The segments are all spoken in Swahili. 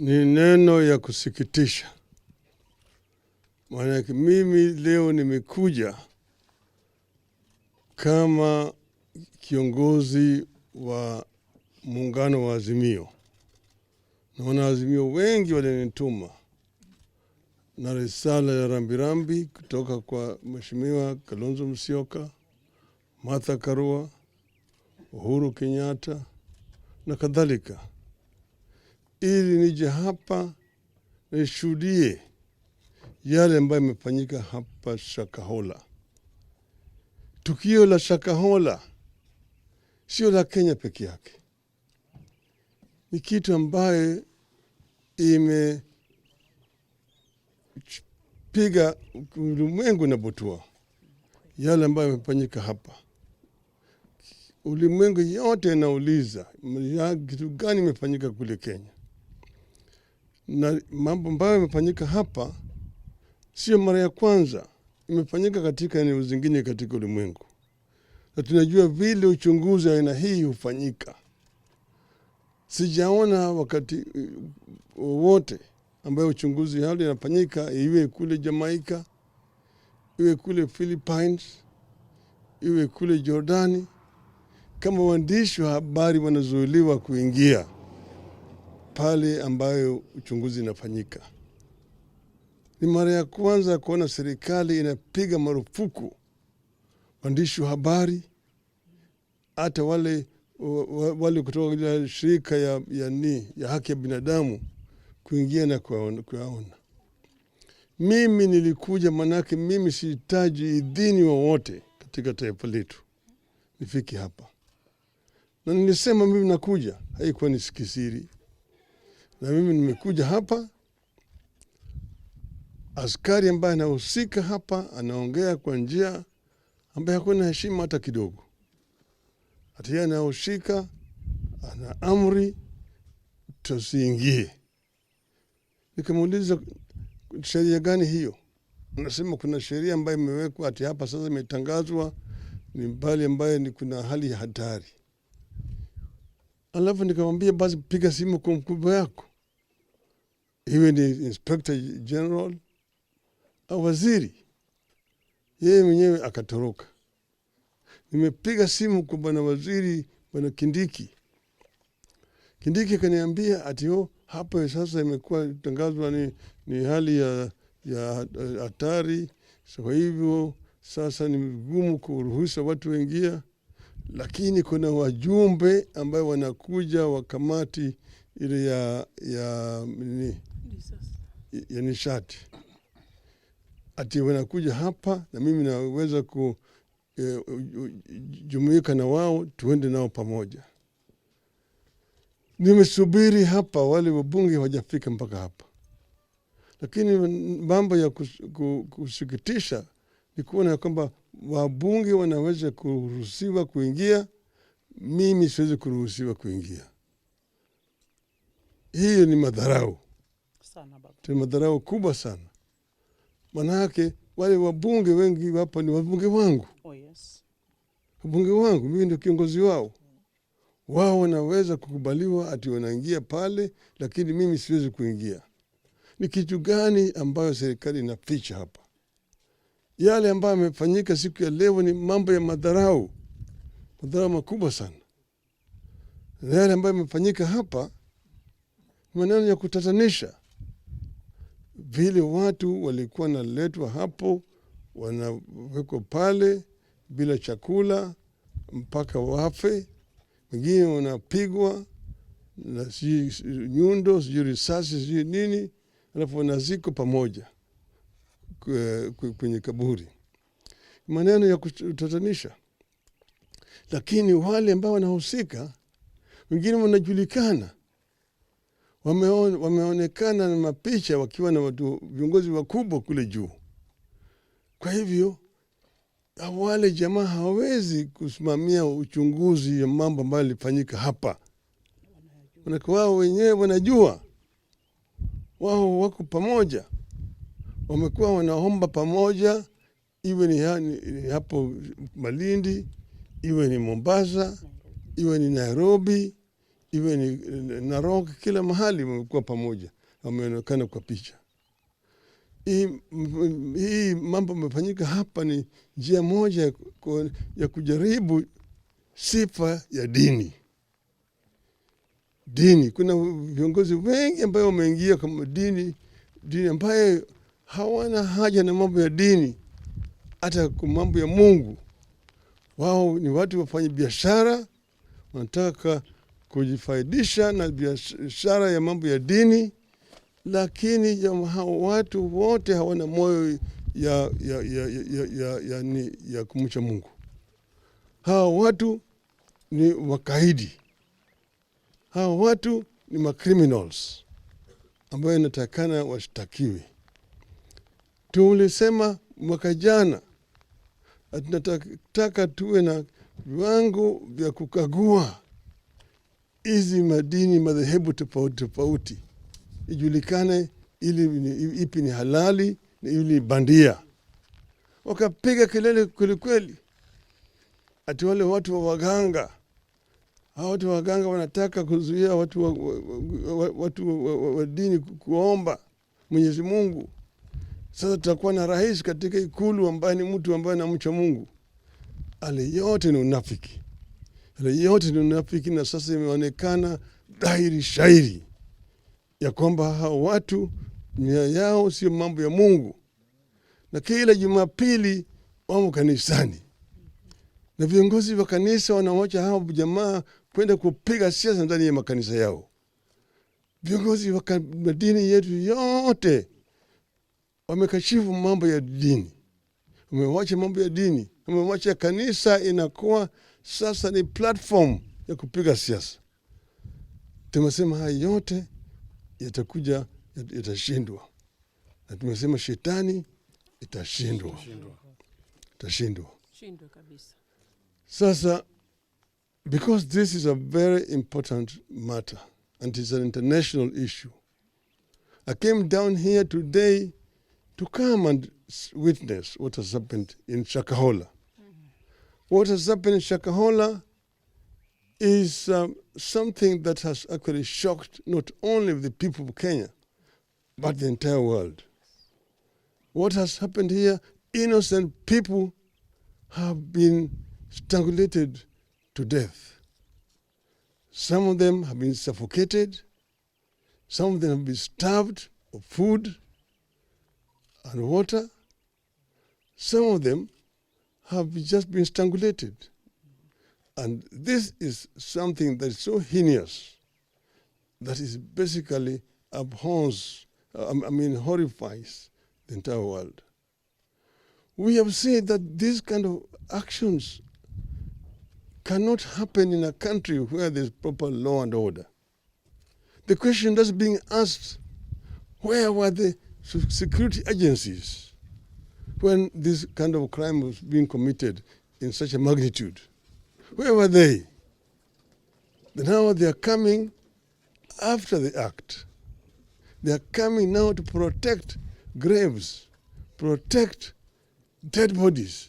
Ni neno ya kusikitisha, maanake mimi leo nimekuja kama kiongozi wa muungano wa Azimio, na wanaazimio wengi walinituma na risala ya rambirambi kutoka kwa Mheshimiwa Kalonzo Musyoka, Martha Karua, Uhuru Kenyatta na kadhalika, ili nije hapa nishuhudie yale ambayo yamefanyika hapa Shakahola. Tukio la Shakahola sio la Kenya peke yake, ni kitu ambaye imepiga ulimwengu na butua. Yale ambayo yamefanyika hapa, ulimwengu yote inauliza kitu gani imefanyika kule Kenya, na mambo ambayo yamefanyika hapa sio mara ya kwanza, imefanyika katika eneo zingine katika ulimwengu, na tunajua vile uchunguzi wa aina hii hufanyika. Sijaona wakati wowote ambayo uchunguzi hali inafanyika, iwe kule Jamaica, iwe kule Philippines, iwe kule Jordani, kama waandishi wa habari wanazuiliwa kuingia pale ambayo uchunguzi inafanyika. Ni mara ya kwanza kuona serikali inapiga marufuku waandishi wa habari, hata wale kutoka ile shirika ya haki ya binadamu kuingia na kuyaona. Mimi nilikuja manake mimi sihitaji idhini wowote katika taifa letu nifike hapa, na nilisema mimi nakuja, haikuwa ni kisiri, na mimi nimekuja hapa. Askari ambaye anahusika hapa anaongea kwa njia ambaye hakuna heshima hata kidogo. Hata yeye anahusika, ana amri tusiingie. Nikamuuliza sheria gani hiyo? Anasema kuna sheria ambayo imewekwa ati hapa sasa imetangazwa ni mbali ambayo ni kuna hali ya hatari. Alafu nikamwambia basi piga simu kwa mkubwa yako, iwe ni Inspector General au waziri. Yeye mwenyewe akatoroka. Nimepiga simu kwa bwana waziri, bwana Kindiki. Kindiki akaniambia ati oh, hapa sasa imekuwa tangazwa ni hali ya hatari, so kwa hivyo sasa ni vigumu kuruhusa watu waingia, lakini kuna wajumbe ambayo wanakuja wa kamati ile ya nishati, ati wanakuja hapa na mimi naweza kujumuika na wao, tuende nao pamoja. Nimesubiri hapa, wale wabunge hawajafika mpaka hapa, lakini mambo ya kusikitisha ni kuona kwamba wabunge wanaweza kuruhusiwa kuingia, mimi siwezi kuruhusiwa kuingia. Hiyo ni madharau sana baba. Ni madharau kubwa sana, manake wale wabunge wengi hapa ni wabunge wangu. Oh, yes. Wabunge wangu, mimi ndio kiongozi wao. Wao wanaweza kukubaliwa ati wanaingia pale, lakini mimi siwezi kuingia. Ni kitu gani ambayo serikali inaficha hapa? Yale ambayo yamefanyika siku ya leo ni mambo ya madharau, madharau makubwa sana. Na yale ambayo yamefanyika hapa ni maneno ya kutatanisha. Vile watu walikuwa wanaletwa hapo, wanawekwa pale bila chakula mpaka wafe, wengine wanapigwa na sijui nyundo, sijui risasi, sijui nini, alafu wanazikwa pamoja kwenye kaburi. Maneno ya kutatanisha. Lakini wale ambao wanahusika, wengine wanajulikana, wameonekana na mapicha wakiwa na watu viongozi wakubwa kule juu. Kwa hivyo wale jamaa hawawezi kusimamia uchunguzi ya mambo ambayo yalifanyika hapa, manake wao wenyewe wanajua, wao wako pamoja, wamekuwa wanaomba pamoja, iwe ni hapo Malindi, iwe ni Mombasa, iwe ni Nairobi, iwe ni Narok, kila mahali wamekuwa pamoja, wameonekana kwa picha. Hii mambo amefanyika hapa ni njia moja ya kujaribu sifa ya dini. Dini, kuna viongozi wengi ambayo wameingia kama dini ambaye hawana haja na mambo ya dini, hata kwa mambo ya Mungu. Wao ni watu wafanya biashara, wanataka kujifaidisha na biashara ya mambo ya dini, lakini hao watu wote hawana moyo ya kumcha Mungu. Hawa watu ni wakaidi, hawa watu ni macriminals ambayo inatakana washtakiwe. Tulisema mwaka jana tunataka tuwe na viwango vya kukagua hizi madini, madhehebu tofauti tofauti, ijulikane ili ipi ni halali na ili bandia. Wakapiga kelele kwelikweli, ati wale watu wa waganga, hao watu wa waganga wanataka kuzuia watu wa dini kuomba Mwenyezi Mungu. Sasa tutakuwa na rais katika Ikulu ambaye ni mtu ambaye anamcha Mungu. Ale yote ni unafiki, ale yote ni unafiki, na sasa imeonekana dhahiri shairi ya kwamba hao watu nia yao sio mambo ya Mungu, na kila Jumapili wamo kanisani na viongozi wa kanisa wanawacha hao jamaa kwenda kupiga siasa ndani ya makanisa yao. Viongozi wa dini yetu yote wamekashifu mambo ya dini, wamewacha mambo ya dini, wamewacha kanisa inakuwa sasa ni platform ya kupiga siasa. Tumesema haya yote yatakuja, yatashindwa, na tumesema shetani itashindwa, itashindwa. Shindwe kabisa. Sasa, because this is a very important matter and it's an international issue, I came down here today to come and witness what has happened in Shakahola. What has happened in Shakahola is something that has actually shocked not only the people of Kenya, but the entire world. What has happened here, innocent people have been strangulated to death. Some of them have been suffocated. Some of them have been starved of food and water. Some of them have just been strangulated. And this is something that is so heinous that is basically abhors, I mean, horrifies the entire world. We have said that these kind of actions cannot happen in a country where there's proper law and order. The question that's being asked, where were the security agencies when this kind of crime was being committed in such a magnitude? Where were they? Now they are coming after the act. They are coming now to protect graves, protect dead bodies.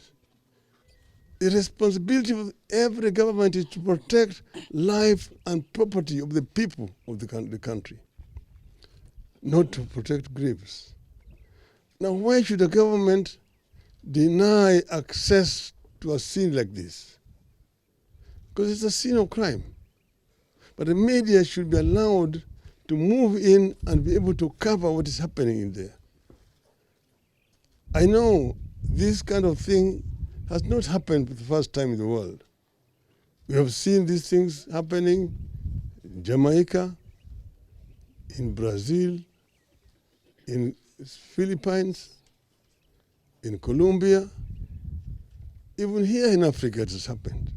The responsibility of every government is to protect life and property of the people of the country, not to protect graves. Now, why should the government deny access to a scene like this? Because it's a scene of crime. But the media should be allowed to move in and be able to cover what is happening in there. I know this kind of thing has not happened for the first time in the world. We have seen these things happening in Jamaica, in Brazil, in Philippines, in Colombia, even here in Africa it has happened.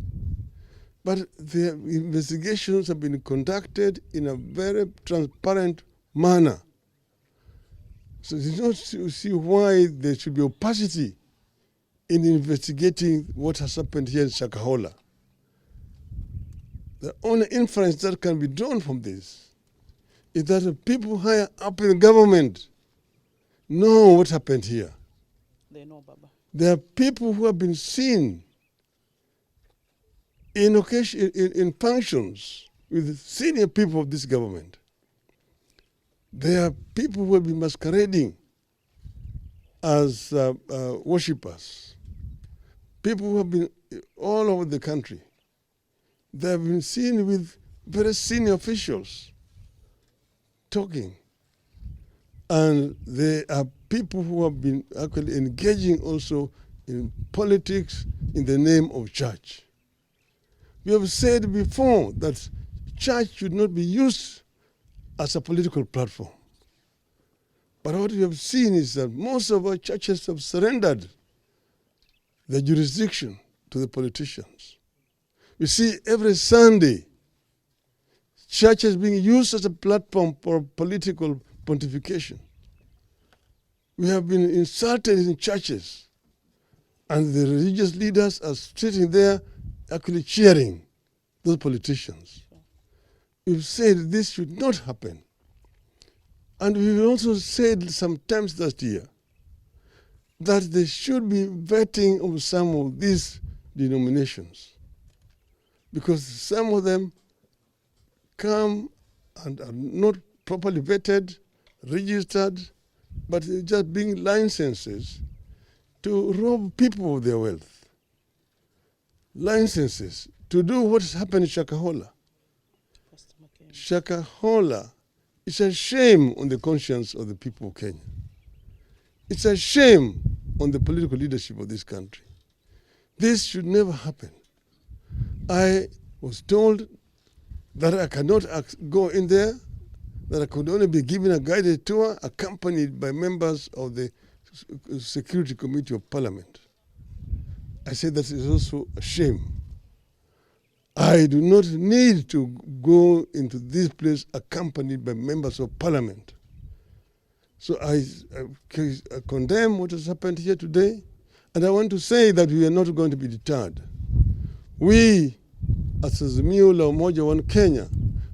But the investigations have been conducted in a very transparent manner. So you don't see why there should be opacity in investigating what has happened here in Shakahola. The only inference that can be drawn from this is that the people higher up in the government know what happened here. They know, Baba. There are people who have been seen in occasion, in functions with senior people of this government. There are people who have been masquerading as worshippers, people who have been all over the country. They have been seen with very senior officials talking. And there are people who have been actually engaging also in politics in the name of church. We have said before that church should not be used as a political platform. But what we have seen is that most of our churches have surrendered their jurisdiction to the politicians. We see every Sunday churches being used as a platform for political pontification. We have been insulted in churches, and the religious leaders are sitting there actually cheering those politicians. We've said this should not happen. And we've also said sometimes last year that there should be vetting of some of these denominations, because some of them come and are not properly vetted, registered, but they're just being licenses to rob people of their wealth. Licenses to do what has happened in Shakahola. Pastor Makena. Shakahola is a shame on the conscience of the people of Kenya. It's a shame on the political leadership of this country. This should never happen. I was told that I cannot go in there, that I could only be given a guided tour accompanied by members of the Security Committee of Parliament. I said that is also a shame. I do not need to go into this place accompanied by members of Parliament. So I condemn what has happened here today, and I want to say that we are not going to be deterred. We, as Azimio la Umoja One Kenya,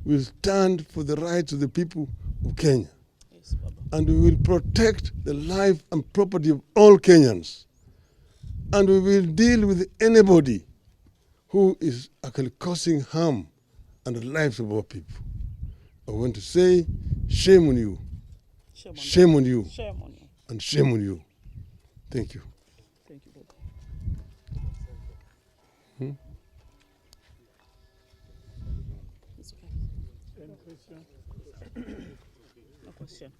will stand for the rights of the people of Kenya. Yes, Baba. And we will protect the life and property of all Kenyans. And we will deal with anybody who is actually causing harm on the lives of our people. I want to say, shame on you, Shame on shame them. On you, Shame on you. And shame on you. Thank you. Thank you, Baba. It's okay. Any question? No question.